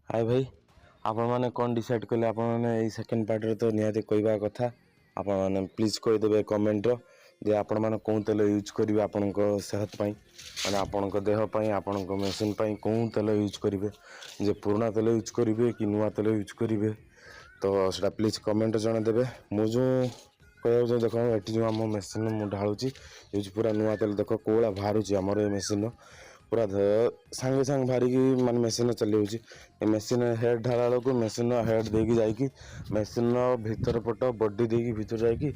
ହାଏ ଭାଇ, ଆପଣମାନେ କ'ଣ ଡିସାଇଡ଼୍ କଲେ? ଆପଣମାନେ ଏଇ ସେକେଣ୍ଡ ପାର୍ଟରେ ତ ନିହାତି କହିବା କଥା। ଆପଣମାନେ ପ୍ଲିଜ୍ କହିଦେବେ କମେଣ୍ଟର ଯେ ଆପଣମାନେ କେଉଁ ତେଲ ୟୁଜ୍ କରିବେ ଆପଣଙ୍କ ସେହତ ପାଇଁ, ମାନେ ଆପଣଙ୍କ ଦେହ ପାଇଁ, ଆପଣଙ୍କ ମେସିନ୍ ପାଇଁ କେଉଁ ତେଲ ୟୁଜ୍ କରିବେ, ଯେ ପୁରୁଣା ତେଲ ୟୁଜ୍ କରିବେ କି ନୂଆ ତେଲ ୟୁଜ୍ କରିବେ। ତ ସେଇଟା ପ୍ଲିଜ୍ କମେଣ୍ଟରେ ଜଣାଇଦେବେ। ମୁଁ ଯେଉଁ କହିବାକୁ ଚାହୁଁ, ଦେଖ, ଏଠି ଯେଉଁ ଆମ ମେସିନ୍ ମୁଁ ଢାଳୁଛି ୟୁଜ୍ ପୁରା ନୂଆ ତେଲ। ଦେଖ, କୋଉଳା ବାହାରୁଛି ଆମର ଏ ମେସିନ୍ର। ପୁରା ସାଙ୍ଗେ ସାଙ୍ଗେ ବାହାରିକି ମାନେ ମେସିନ୍ରେ ଚାଲି ହେଉଛି। ଏ ମେସିନ୍ ହେଡ଼୍ ଢାଳା ବେଳକୁ ମେସିନ୍ର ହେଡ଼୍ ଦେଇକି ଯାଇକି, ମେସିନ୍ର ଭିତର ପଟ ବଡି ଦେଇକି ଭିତରେ ଯାଇକି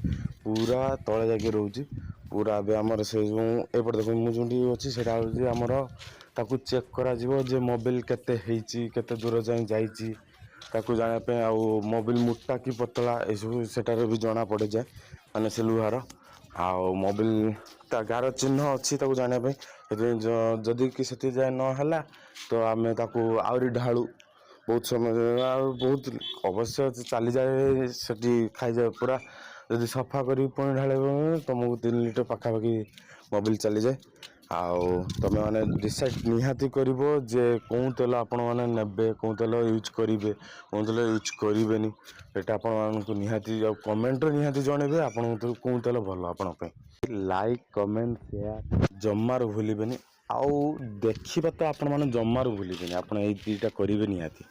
ପୁରା ତଳେ ଯାଇକି ରହୁଛି ପୁରା। ଏବେ ଆମର ସେ ଯେଉଁ ଏପଟେ ଦେଖନ୍ତୁ, ମୁଁ ଯେଉଁଠି ଅଛି ସେଇଟା ହେଉଛି ଆମର, ତାକୁ ଚେକ୍ କରାଯିବ ଯେ ମୋବିଲ୍ କେତେ ହେଇଛି, କେତେ ଦୂର ଯାଏଁ ଯାଇଛି, ତାକୁ ଜାଣିବା ପାଇଁ। ଆଉ ମୋବିଲ୍ ମୋଟା କି ପତଳା, ଏସବୁ ସେଟାରେ ବି ଜଣା ପଡ଼ିଯାଏ, ମାନେ ସେ ଲୁହାର ଆଉ ମୋବିଲ୍ ତା ଗାର ଚିହ୍ନ ଅଛି ତାକୁ ଜାଣିବା ପାଇଁ। ସେଥିପାଇଁ ଯଦି କି ସେତିକି ଯାଏ ନ ହେଲା, ତ ଆମେ ତାକୁ ଆହୁରି ଢାଳୁ ବହୁତ ସମୟ। ଆଉ ବହୁତ ଅବଶ୍ୟ ଚାଲିଯାଏ ସେଠି, ଖାଇଯାଏ ପୁରା। ଯଦି ସଫା କରିକି ପୁଣି ଢାଳିବ, ତୁମକୁ 3 ଲିଟର ପାଖାପାଖି ମୋବିଲ୍ ଚାଲିଯାଏ। ଆଉ ତୁମେମାନେ ଡିସାଇଡ଼୍ ନିହାତି କରିବ ଯେ କେଉଁ ତେଲ ଆପଣମାନେ ନେବେ, କେଉଁ ତେଲ ୟୁଜ୍ କରିବେ, କେଉଁ ତେଲ ୟୁଜ୍ କରିବେନି। ଏଇଟା ଆପଣମାନଙ୍କୁ ନିହାତି ଆଉ କମେଣ୍ଟରେ ନିହାତି ଜଣେଇବେ ଆପଣଙ୍କୁ କେଉଁ ତେଲ ଭଲ ଆପଣଙ୍କ ପାଇଁ। ଲାଇକ୍, କମେଣ୍ଟ, ସେୟାର ଜମାରୁ ଭୁଲିବେନି। ଆଉ ଦେଖିବା ତ ଆପଣମାନେ ଜମାରୁ ଭୁଲିବେନି। ଆପଣ ଏଇ ଦୁଇଟା କରିବେ ନିହାତି।